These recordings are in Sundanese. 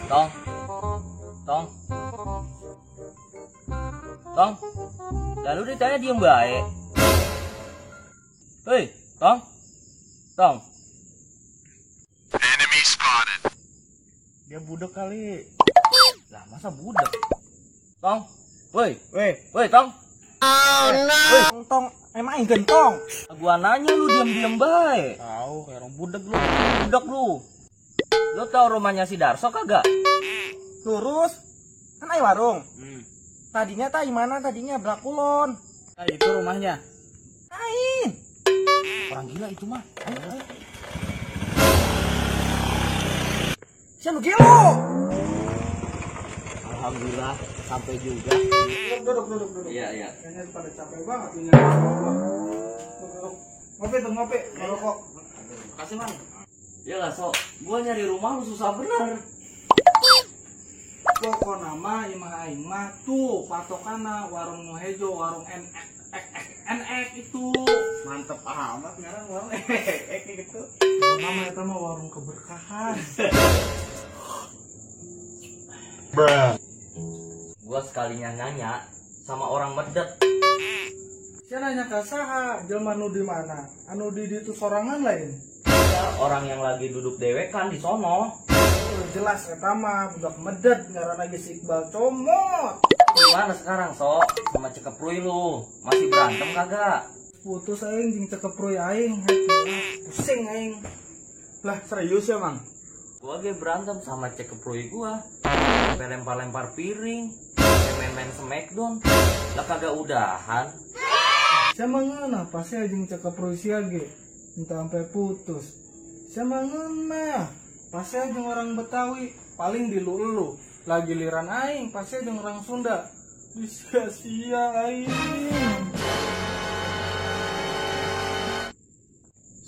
Tong. Tong. Tong. Lalu ditanya diem baik. Hei, Tong. Tong. Enemy spotted. Dia budek kali. Lah, masa budek? Tong. Woi, woi, woi, Tong. Oh no. Woi, Tong, emang gentong. Gua nanya lu diem-diem baik. Tahu kayak orang budek lu. Budek lu. Lu tau rumahnya si Darso kagak? Lurus. Kan ai warung. Tadinya tai mana tadinya Brakulon. Nah, itu rumahnya. Lain. Orang gila itu mah. Ayo, ayo. Siapa gila? Alhamdulillah sampai juga. Duduk, duduk, duduk. Iya, iya. Kayaknya pada capek banget ini. Duduk, duduk. Ngopi tuh, ngopi. Ngerokok. Makasih, Mang. Ya lah, sok. Gua nyari rumah lu susah bener. Pokokna mah imah aing mah tuh patokana warung nu hejo, warung NX itu. Mantep amat ngarang warung NX gitu. Nama eta mah warung keberkahan. Bruh. Gua sekalinya nanya sama orang medet. Sia nanya ka saha, jelema nu di mana? Anu di ditu sorangan lain. Ya, orang yang lagi duduk dewekan di sono. Jelas eta mah budak medet ngaranna ge si Iqbal comot. Gimana sekarang, Sok? Sama cekepruy lu? Masih berantem kagak? Putus aing jeung cekepruy aing. Pusing aing. Lah, serius ya, Mang? Gua ge berantem sama cekepruy gua. Sampai lempar-lempar piring, sampai main-main smackdown. Lah kagak udahan. Sia mah ngeunah pasti jeung cekepruy sia ge. Minta sampai putus. Sia mah ngeunah. Pasti jeung orang Betawi paling dilu-elu. Lagi giliran aing pasti jeung orang Sunda. Disia-sia aing.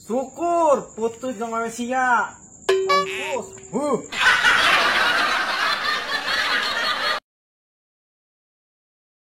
Syukur putus jeung awe sia. Mampus. Huh.